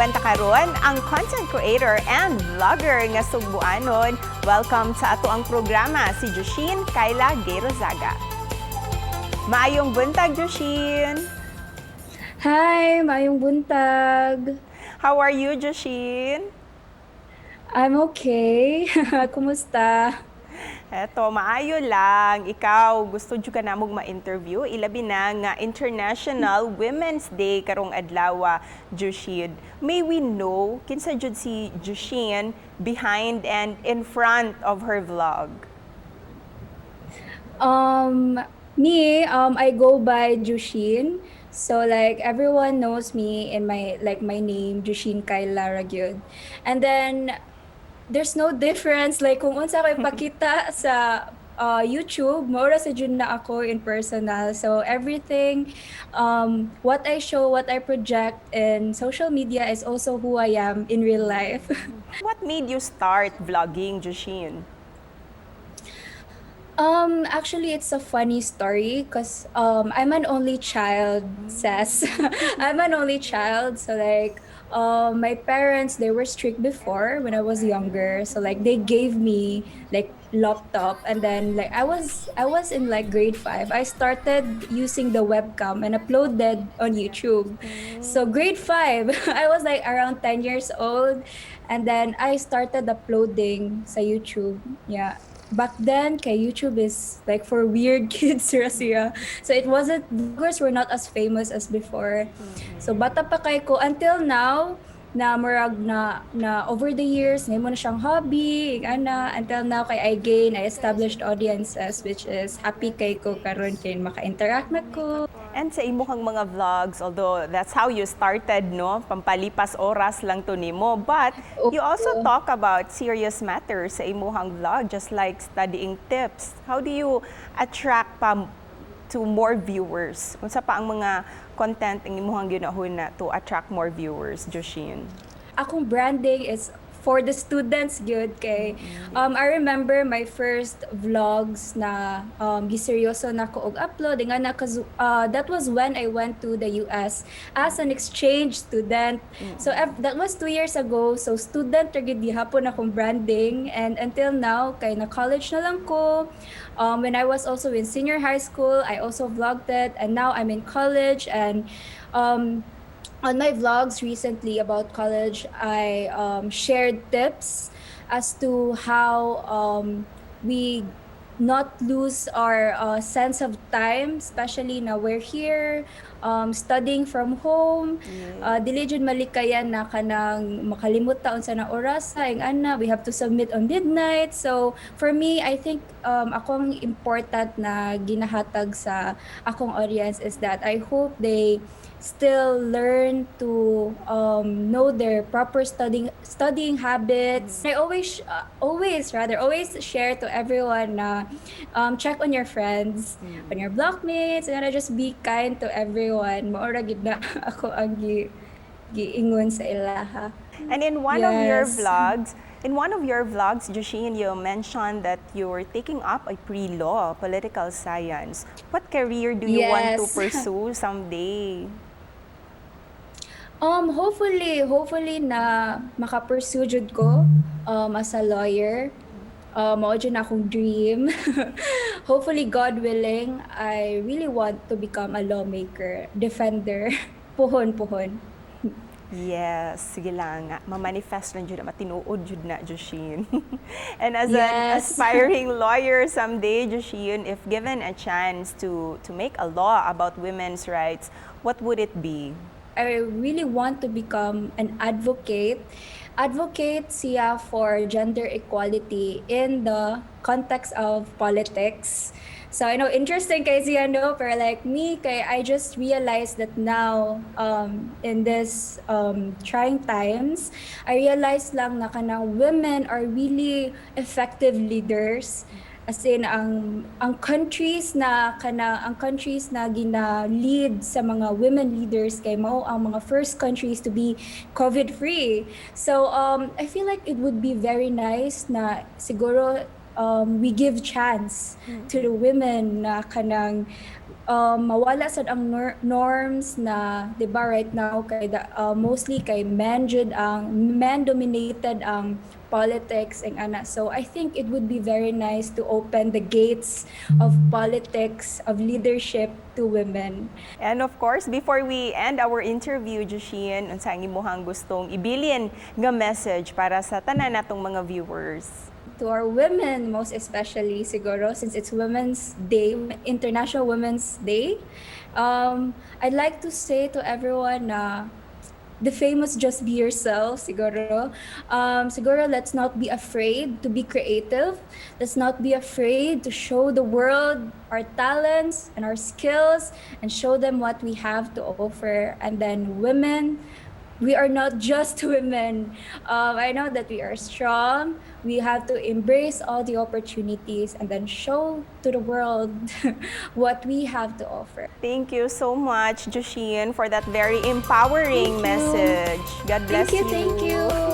Kwenta karon ang content creator and vlogger nga Sugbuanon. Welcome sa atoang programa, si Jushin Kyla Geyrozaga. Maayong buntag, Jushin! Hi, maayong buntag. How are you, Jushin? I'm okay. Kumusta? Eto, maayo lang. Ikaw, gusto jud ka namong ma-interview. Ilabi na nga International Women's Day karong adlaw, Jushin. May we know kinsa jud si Jushin behind and in front of her vlog? Me, I go by Jushin. So like everyone knows me in my like my name, Jushin Kyla ra gyud. And then there's no difference, like kung unsa ko ipakita sa YouTube, mao ra sad jud na ako in personal. So everything, what I show, what I project in social media is also who I am in real life. What made you start vlogging, Jushin? Actually, it's a funny story because I'm an only child, says. I'm an only child, so like, my parents, they were strict before when I was younger. So like, they gave me like laptop, and then like I was in like grade 5. I started using the webcam and uploaded on YouTube. So grade 5, I was like around 10 years old, and then I started uploading sa YouTube. Yeah, back then kay YouTube is like for weird kids ra siya. So it wasn't vloggers were not as famous as before. So bata pa kay ko until now na murag na over the years nahimo na siyang hobby ana until now kay I established audiences, which is happy kay ko karon kay maka-interact na ko. And sa imong mga vlogs, although that's how you started, no? Pampalipas oras lang to nimo. But you also talk about serious matters sa imuhang vlog, just like studying tips. How do you attract pa to more viewers? Unsa pa ang mga content ang imuhang ginahuna to attract more viewers, Jushin? Akong branding is for the students gyud kay I remember my first vlogs na giseryoso na ko og upload nga na cause that was when I went to the US as an exchange student. So that was 2 years ago. So student ra gyud gihapon akong branding, and until now kay na college na lang ko. When I was also in senior high school, I also vlogged it, and now I'm in college, and on my vlogs recently about college, I shared tips as to how we not lose our sense of time, especially now we're here studying from home. Dili jud malikayan na kanang makalimot ta unsa na oras sa ana, we have to submit on midnight. So for me, I think akong important na ginahatag sa akong audience is that I hope they still learn to know their proper studying habits. I always always rather always share to everyone na check on your friends, on your blockmates, and just be kind to everyone. Mao ra gyud na ako ang giingon sa ilaha. And in one of your vlogs, Jushin, you mentioned that you're taking up a pre-law, political science. What career do you want to pursue someday? Hopefully na maka-pursue jud ko as a lawyer. Mao jud na akong dream. Hopefully, God willing, I really want to become a lawmaker, defender. Puhon, puhon. Yes, sige lang. Ma-manifest lang jud na, matinuod jud na, Jushin. And as an aspiring lawyer someday, Jushin, if given a chance to make a law about women's rights, what would it be? I really want to become an advocate. Advocate siya for gender equality in the context of politics. So I know interesting kay siya, no, pero like me kay I just realized that now in this trying times, I realized lang na kanang women are really effective leaders. As in ang countries na kana ang countries na gina-lead sa mga women leaders kay mao ang mga first countries to be COVID free. So I feel like it would be very nice na siguro we give chance to the women na kanang mawala sad ang norms na, 'di ba, right now kay mostly kay men jud, ang men dominated ang politics and ana. So I think it would be very nice to open the gates of politics, of leadership, to women. And of course, before we end our interview, Joshine, unsa ang imuhang gustong ibilin nga message para sa tanan natong mga viewers? To our women, most especially siguro, since it's Women's Day, International Women's Day, I'd like to say to everyone na the famous "Just be yourself" siguro. Siguro let's not be afraid to be creative. Let's not be afraid to show the world our talents and our skills and show them what we have to offer. And then women, we are not just women. I know that we are strong. We have to embrace all the opportunities and then show to the world what we have to offer. Thank you so much, Joshine, for that very empowering Thank you. Message. God bless Thank you, thank you.